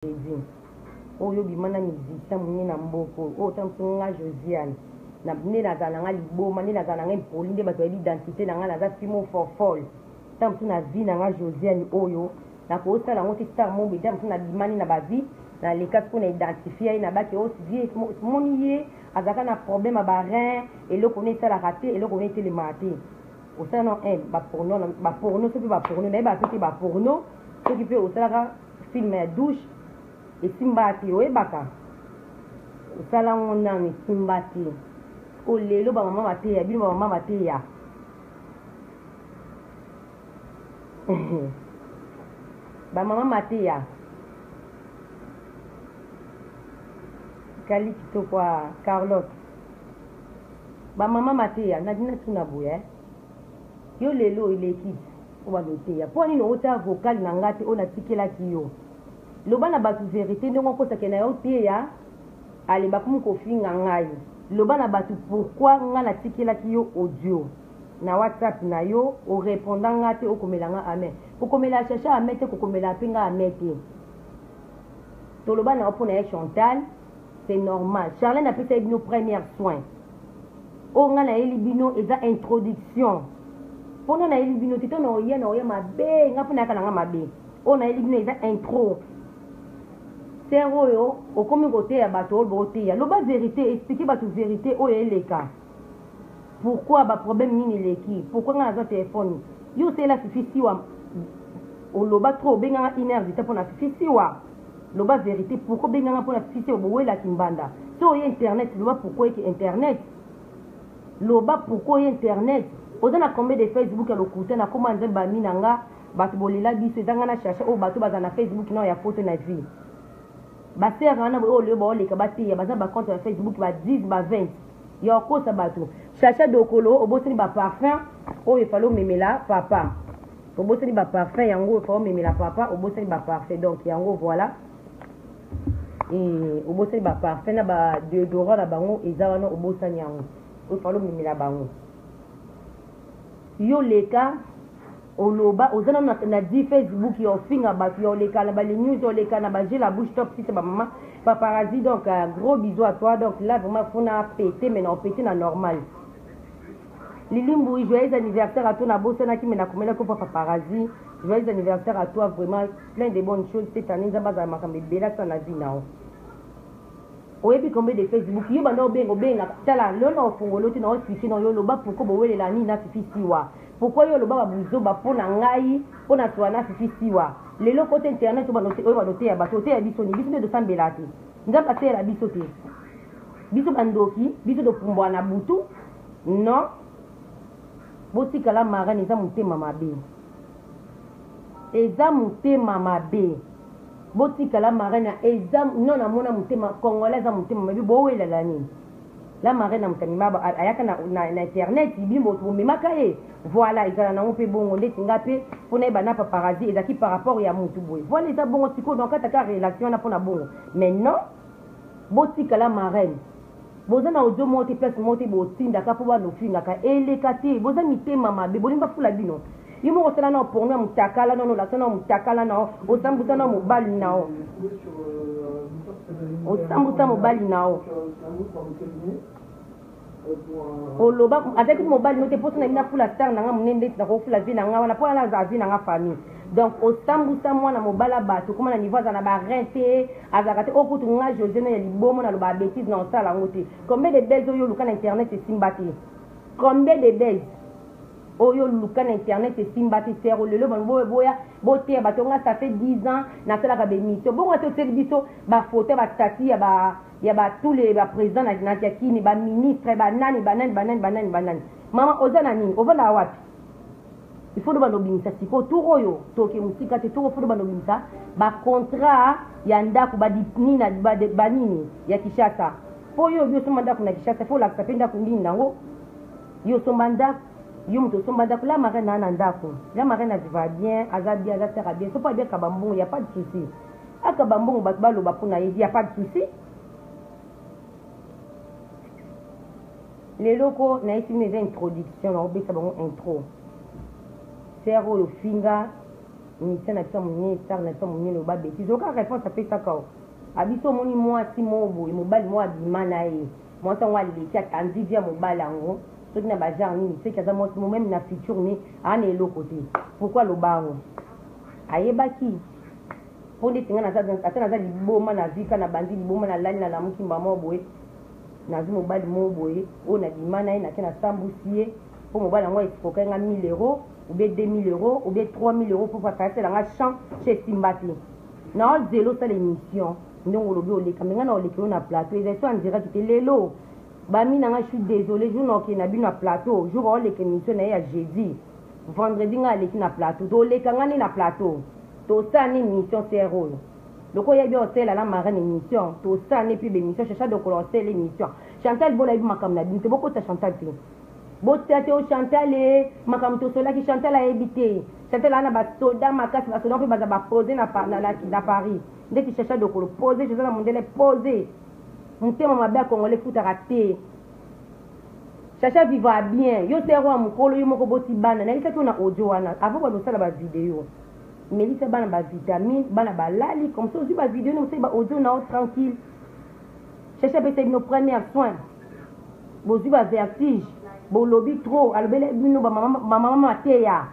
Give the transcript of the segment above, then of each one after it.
Jeudi oyo obima na musicien munene na mboka oyo oyo tango mosusu nga Josiane na nde nazala na nga liboma nde nazala na nga impoli nde bato bayebi identité na nga naza fimo fofolle tango mosusu na vie na nga Josiane oyo nakosala yango te star moko boye tango mosusu nabimani na ba vie naleka sikoyo na identifie ye na baki oyo vie moni ye azalaka na problème ya ba rein eloko ne esalaka te eloko ne etelemaka te osala na un ba porno ba porno soki ba porno nayebaka pe te ba porno soki pe osalaka Film ya douche esimba te oyebaka osala ngo nanu esimba te sikoyo lelo ba mama mateya bino ba mama mateya ba mama mateya kali kitoko ah, Carlotte ba mama mateya nadina tuna boye eh? yo lelo eleki Obanda oteya po nini otia vocal na nga te oyo natikelaki yo loba na batu verite ndenge okosa ke nayo oteya ale bakomi kofinga ngai loba na batu pourquoi nga natikelaki yo audio na whatsapp na yo o reponda nga te okomela nga amen kokomela chacha amen te kokomela pe nga amen te toloba na yo mpo na ye chantal c'est normal charlene apesaki bino première soin Oyo nga nayeli bino eza introduction po nga nayeli bino te to na oya na oya mabe nga mpe nayaka na nga mabe oyo nayeli bino eza intro sere oyo okomi koteya bato oyo boteya loba verite explike bato verite oyo eleka pourquoi ba problème nini eleki pourquoi nga nazwa telefone yo osalela fifi siwa oloba trop obenganga une heure du temps mpona fifi siwa loba verite pourquoi obenganga mpona fifi siwa bowelaki mbanda so oye internet loba pourquoi oyeki internet loba pourquoi oye internet oza na combien de facebook ya lokuta na koma nzambe bami na nga bato bolela biso eza nga na cherche oyo bato baza na facebook nao ya poto na vie basere wana oyo lelo baoleka bateya baza bacompte ya facebook ba 10 ba 20 ya okosa bato chacha dokolo obosani baparfum oyo efali omemela papa obosani baparfum yango efali omemela papa obosani baparfum donc yango voilà eh, obosani ba parfum na ba deodorant na bango eza wana obosani yango oyo falo omemela bango yo leka oloba oza nano na di facebook ya ofinga bato ya oleka na bale news oleka na baje la bouche top site bamama paparazzi donc uh, gros bisous à toi donc là vraiment fona pete mais na opete na normal Lili Mbuyi joyeux anniversaire à toi nabosanaki mais nakomelaki mpo paparazzi joyeux anniversaire à toi vraiment plein de bonnes choses cette année nzambe azala makambo ebele asala na vie na yo oyebi combien de facebook yo banda obenga obenga tala lelo na ofungolo te na oexplike na yo loba pourquoi bowelela nini na fifi siwa pourquoi yo oloba babuzoba mpo na ngai mpo na swa na fifi siwa lelo kota internet oyo banoteya bato oteya biso nini biso nde tosambela te nzambe ateyela biso te biso bandoki biso topumbwa na butu Non botika la marraine eza motema mabe eza motema mabe botika la marraine eza non namona motema congolais aza motema mabe bowelala nini la marraine na moto amema ayaka na, na, na internet bino bomemaka ye voilà ezala nango mpe bongo ndeti nga mpe mpo nayeba na paparazzi ezalaki par rapport ya motu boye voilà eza bongo sikoyo donc ataka relation wana mpo na bongo mais non botika la marraine Boza na audio moko te place moko te botindaka po bana ofingaka eleka te boza mitema mabe bolingi bafula bino yo moko osala nao porno ya mutakala nano olakisa nao mutakala nao osambusa nao mobali nao osambusa mobali nao oloba azalaki mobali no te mposa na bino afula star na nga monene ndeti nakofula vie na nga wana mpo wana aza vie na nga famille donc osambusa mwana mobala bato okoma na niveau aza na barin te azalaka te oyo kutu nga jose no ya libomo na loba betise na osala yango te combien de buzz oyo oluka na internet esimba te combien de buzz oyo oluka na internet esimba te sero lelo boya boya boteya bato nga ça fait 10 ans nasalaka bemission bongo ate otieli biso bafoto ya bastati ya ba ya ba tous les ba président na na ya kini ba ministre ba nani ba nani ba nani ba nani ba nani mama oza na nini ovandaka wapi il faut banda obimisa sikoyo tour oyo toke mosika te tour oyo banda obimisa bacontrat ya ndako banini ya kinshasa mpo yo obi osomba ndako na kinshasa fo olakisa mpe ndako nini nango yo osomba ndako yo moto osomba ndako la marraine aa na ndako la marraine aviva bien aza bien aza sera bien sopo abi akaba mbongo ya pas de souci akaba mbongo bato baloba mpo na ye ya pas de souci Lelo ko nayesi bino eza introduction na obesa bango intro. Sœur oyo finga. Musicien na biso ya munene star na biso ya munene oloba betise oyoka reponse apesaka yo abiso omoni mwasi moko boye mobali moko abima na ye mwasi yango aleki atandi vie ya mobali yango soki na ba genre nini seki aza mwasi mo meme na futur ne aa na eloko te pourquoi aloba yango ayebaki mpo ndeti ngai ata naza liboma na vie ka nabandi liboma nalali nalamuki mbama boye nazwi mobali moko boye oyo nabima na ye nake nasambusi ye mpo mobali yango escroquaki nga 1000 euros ou bien 2000 euros ou bien 3000 euros mpo asala nga champ che esimba te naozela osala émission ndenge olobi oleka me ngai na oleka yo na plateau ezali so en direct te lelo bami na ngai je suis désolé jour na okende na bino na plateau jour aoleka émission na ye ya jeudi vendredi ngai aleki na plateau toleka ngai nde na plateau tosala nde émission sere oyo lokola oyebi osala na marraine émission tosala nde mpe bémission chacha dokolo osala émission chantal bola yebi makambo na bino te bokota chantal te Botia te o Chantal e makambo tosolaki Chantal ayebi te Chantal aza na basoda makasi basoda mpe baza bapose na, na, na, na Paris ndeti Chacha Dokolo pose Chacha na mondele pose motema mabe ya congolais efutaka te Chacha vivra bien yo sero ya mokolo yo moko boti bana nayebisaki yo na audio wana avant banda osala ba video melisa bana ba vitamine bana balali comme ça ozwi ba video na osali ba audio na yo tranquille Chacha apesa bino première soin bozwi ba vertige bolobi trop alobeli bino bamama mateya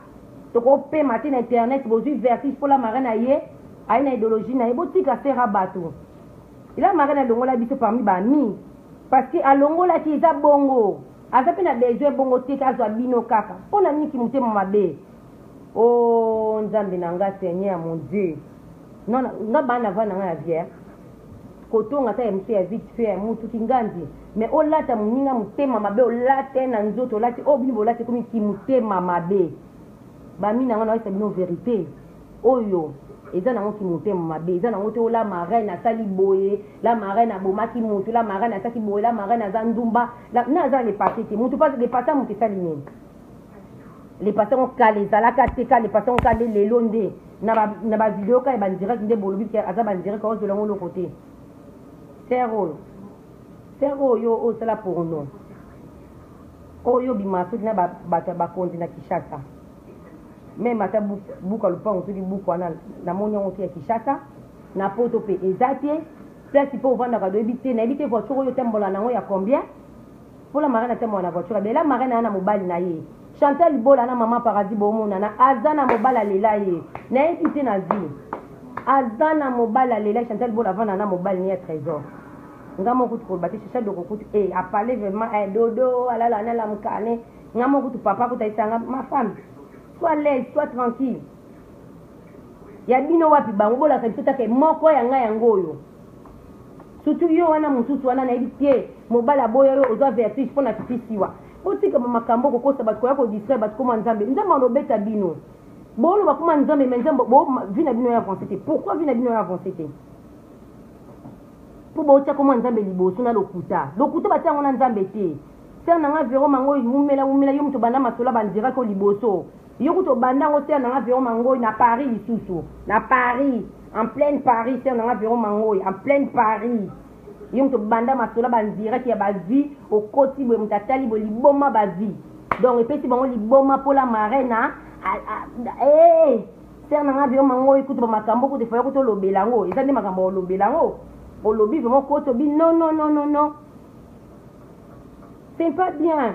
tokopema te na internet bozwi vertige mpo la marraine aye aye na idéologie na ye botika sera bato la marraine alongola biso parmi baami parce que alongolaki eza bongo aza mpe na besoin bongo te azwa bino kaka mpo na nini motema mabe o oh, nzambe na nga seigneur mon dieu non nga bana va na nga ya viere kotonga ata ya mosusu ya vite fait ya mutu kingandi mais olata moninga motema mabe olata na nzoto olati oyo oh, bino bolati ekomi kimotema mabe bami na nga nayebisa bino verité oyo eza nango kimotema mabe eza nango te ola marraine asali boye la marraine abomaki motu la marraine asaki boye la marraine aza ndumba na aza le passé te motu le passé ya motu esali nini le passé yango kala ezalaka te kala le passé yango kala nde lelo nde na bavideo kaka ya bandirect nde bolobi ke aza bandirect ozwela yango eloko te sere oyo sere oyo osala porno oyo obima soki na bato ya bakonzi na kinshasa meme ata buka lopango soki buku wana namoni yango te ya kinshasa na poto mpe eza te place mpe ovandaka doyebi te nayebi te voiture oyo otambola na yango ya combien Po la marraine atambola na voiture ya la marraine aza na mobali na ye Chantal Bola na maman paradis bomonana aza na mobali alela ye nayebi te na vie aza na mobali alela Chantal Bola avanda na mobali ne ya trésor nga moko kutu koloba te Chacha Doko kutu eh apale vraiment eh dodo alala na lamukane nga moko kutu papa kutu ayebisa nga ma femme sois l'aise sois tranquille ya bino wapi bango bolakisa biso take moko ya ngai yango oyo Surtout yo wana mususu wana nayebi te mobali aboya yo ozwa vertige mpo na fifi siwa. Botika ba makambo kokosa bato koya ko distraire bato koma nzambe. Nzambe alobeta bino. Boloba koma nzambe mais nzambe bo vie na bino ya avancer te. Pourquoi vie na bino ya avancer te? Mpo botia koma nzambe liboso na lokuta. Lokuta batia yango na nzambe te. Sœur na nga Vero Mangoyi wumela wumela yo moto banda masolo bandiraki yo liboso. Yo kutu obanda yango sœur na nga Vero Mangoyi na Paris lisusu. Na Paris. En pleine Paris sœur na nga Vero Mangoyi en pleine Paris. Yo moto obanda masolo bandiraki ya ba vie okoti boye moto atali boye liboma ba vie. Donc epesi bango liboma mpo la marraine a eh sœur na nga Vero Mangoyi kutu ba makambo kutu efaya kutu olobela yango eza nde makambo olobela yango olobi vraiment okoti obi non non non non non c'est pas bien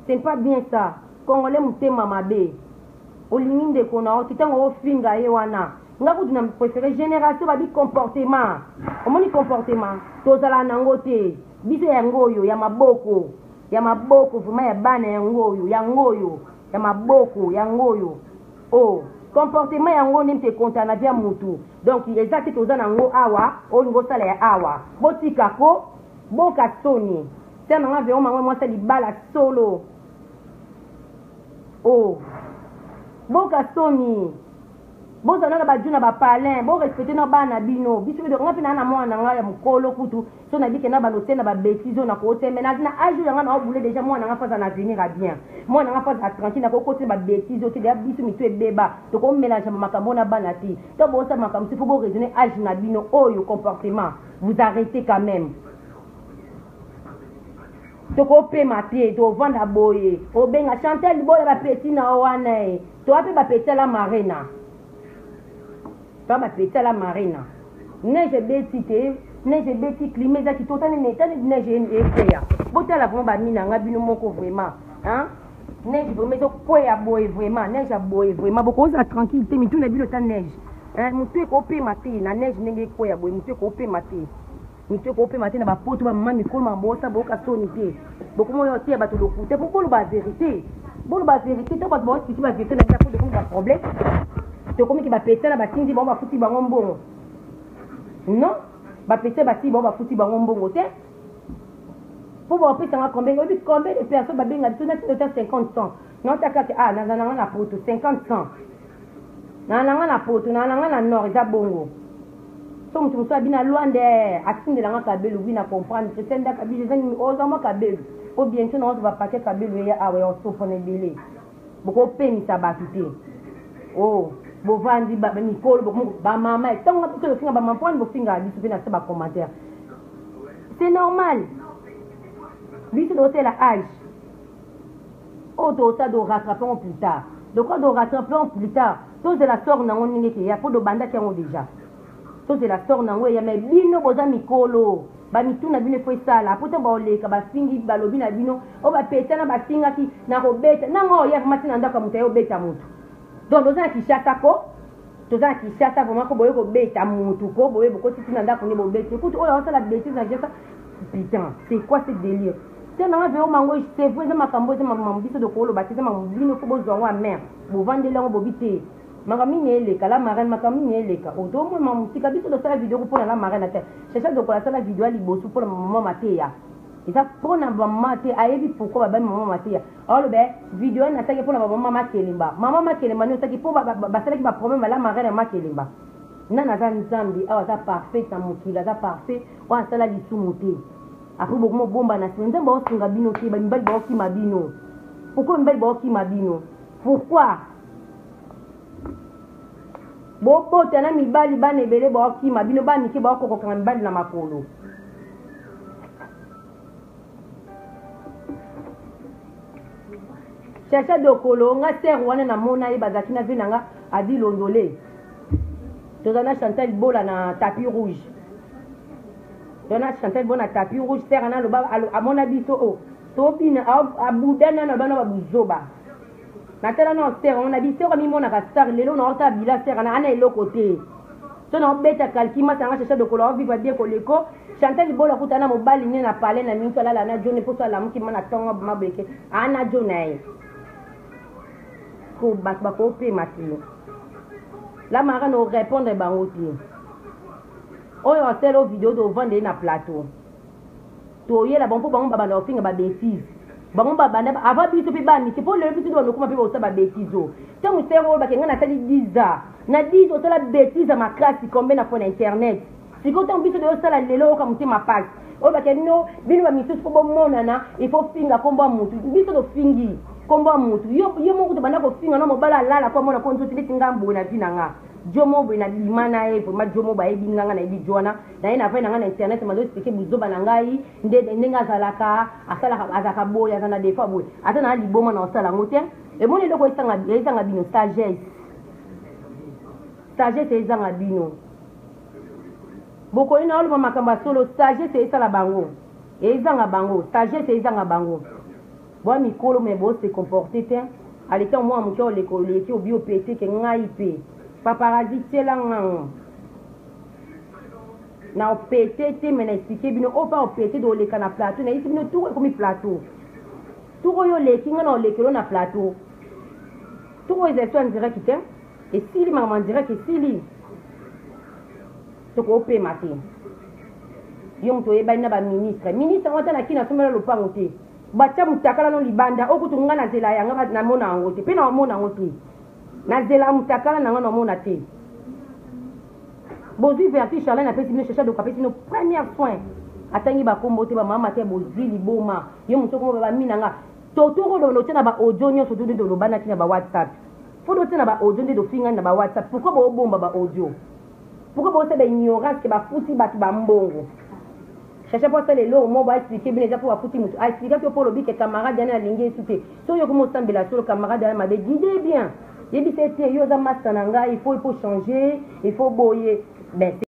C'est pas bien ça. Congolais mutema mabe. Olingi ndeko na yo te tango ofinga ye wana. Nga kutu na préféré génération babi comportement. Omoni comportement tozala nango te. Biso yango oyo ya maboko. Ya maboko vraiment ya bana yango oyo, yango oyo ya maboko yango oyo. Oh, comportement yango nde mpe konta na via mutu. Donc eza te toza nango awa, olingi osala ya awa. Botika ko boka soni. Sœur na nga Vero mango mwasi ya libala solo. Oh. Boka soni. Bozala na ba na ba palin, bo respecter na bana bino. Biso pe nga pe na na mwana na nga ya mukolo kutu, so na bike na ba lote na ba bêtises na ko te mais na na âge ya nga na obule déjà mwana nga faza na avenir à bien. Mwana nga faza tranquille na ko kote ba bêtises te ya biso mitu ebeba. To ko mélanger makambo na bana te. To bo sa makambo faut bo raisonner âge na bino oyo comportement. Vous arrêtez quand même. Tokopema te, tovanda boye. Obenga Chantal Bola ba petit na yo wana e. Toa mpe bapeti ala marena. Toa bapeti ala marena. Neige ebeti te, neige ebeti, climat eza kitoko, tani ne tani neige ekweya. Botala vraiment ba mina nga bino moko vraiment. Hein? Neige vraiment ezokweya boye vraiment, neige ya boye vraiment. Bokozala tranquille te, mitu na bino ta neige. Hein, mutu ekopema te na neige ndenge ekweya boye, mutu ekopema te. Mitu ekopema te na bapoto ba mama mikolo mabosa boyoka soni te. Bokoma oyo te bato lokuta po boloba verite. Boloba verite to bato baotiki ba verite na bino po tokomi ba problème. Tokomi ki bapesa na batindi bango bafuti bango mbongo. Non, bapesa batindi bango bafuti bango mbongo te. Po bapesa nga combien? Oyebi combien de personnes babenga biso nati ota 50 100. Naota kaka ah naza na nga na poto 50 100. Na na nga na poto, na na nga na nord eza bongo. So moto mosusu abi na Luanda eh, atindela nga kabelu oui na comprendre Christian Ndaka biso eza nini oza mwa kabelu po bientôt na ozwa paquet kabelu eya awa ya osopona ebele bokopemisa bato te oh bovandi mikolo bamama ntango biso tofinga bamama mpo wani bofingaka biso mpe na se bacommentaire c'est normal biso tozosala age oyo tozosala do rattrape yango plus tard lokola do rattrape yango plus tard tozela sort nango ndenge ekeya mpo dobandaki yango deja tozela sort nango eya me bino boza mikolo bamitu na bino efo esala mpo ntango baoleka bafingi balobi na bino oyo bapetana bafingaki na kobeta nanga oya vraimen ntina ndako ya moto aye obeta moto donc toza na kinshasa ko toza na kinshasa vraiment ko boye kobeta motu ko boye bokoti ntina ndako nde bobeti kutu oyo aosala betise na kinshasa putain c'est quoi ce délire te nanga veo mango c'est vrai eza makambo eza makambo biso tokoloba te eza makambo bino fo bozwa yango amer bovandeli yango bobi te makambo nini eleka la marraine makambo nini eleka otomona mosika biso tosala video mpona la marraine ate chacha dokola asala video ya liboso mpona mama mateya eza mpona mama te ayebi pourkui babami mama mateya aloba video wana nasalaki mpona bamama makelemba mama makelemba nde osalaki mpo basalaki baproblème la marraine ya makelemba nani aza nzambe awa aza parfait na mokili aza parfait oyo asala lisumu te Après bokoma bomba na sima nzambe aosunga bino te ba mibali baokima bino pourquoi mibali baokima bino pourquoi bobota na mibali bana ebele baokima bino bana mike baokokokanga mibali na makolo chacha dokolo nga sere wana namona ye bazalaki na vie na nga adi londole toza na chantal bola na tapis rouge Dona Chantal bona tapis rouge sœur ana aloba amona biso o oh, tobina abuda nano aloba na babuzoba natala na sœur yango na biso amimonaka star lelo na otala bila sœur ana ana eloko te so na obeta kalki masa nanga chacha dokolo ovivre bien koleko Chantal libola kuta na mobali ne na palais na mingi alala na jone mposo alamuki ma na ntongo mabeke ana jo na ye ko bato bakopema te la mara na orépondre bango te Oyo asala yo video tovanda ye na plateau toyela bango mpo bango babanda kofinga ba betise bango babanda avant biso mpe bana mike mpo lelo biso nde bandokoma mpe bosala ba betise oyo ntango sere oyo bake ngai nasali 10 ans na 10 osala betise ya makasi combien na fois na internet sikoyo ntango biso toyosala lelo oyoka motema mpasi oyo bake no bino bamisusu mpo bomonana il faut finga nkombo ya motu biso tofingi nkombo ya motu yo moko tobanda kofinga na mobala alala ko amona ko nzoto neti ngai boye na vi na nga Djo moko boye na bima na ye vraiment djo moko bayebi nga nga nayebi djo wana na ye na vai na nga na internet mazo expliquer buzoba na ngai nde ndenge azalaka asalaka azalaka boye aza na defaut boye ata na liboma na osala yango te emoni eloko esanga ezanga bino sagesse sagesse ezanga bino bokoyi na oloba makambo ya solo sagesse esala bango ezanga bango sagesse ezanga bango Boa mikolo mais bo se comporter te aleka mwa moke oleka oleki obi opete ke ngai pe paparazzi tiela ngango na opete te mais na explique bino oyo pa opete do oleka na plateau na yebisi bino tour ekomi plateau tour oyo oleki ngai na olekelo na plateau tour oyo ezali so en direct te esili makambo en direct esili tokopema te yo moto oyebani na baministre ministre yango ata na kina asombela lopango te Batia mutakala no libanda oyo kutu nga nazela yanga namona yango te pe na omona yango te nazela mutakala na nga na omona te bozwi verti charlene apesi bino shasha doko apesi bino première soin atangi bakombo te bamama te bozwi liboma yo moto okoma bamina nga totoko lotia na ba audio nyonso to nde tolobanaki na ba whatsapp fo totia na ba audio nde tofingani na ba whatsapp pourquoi boobomba ba audio pourquoi bosala ignorance ke bafuti bato bambongo Chacha po asala eloko moko ba expliquer bino eza po bafuti mutu a expliquaki yo po olobi ke camarade yana alingi ye su te soki okomi osambela solo camarade yana mabe guide bien. Yebisa ete yo oza master na ngai, il faut changer, il faut boye. Ben.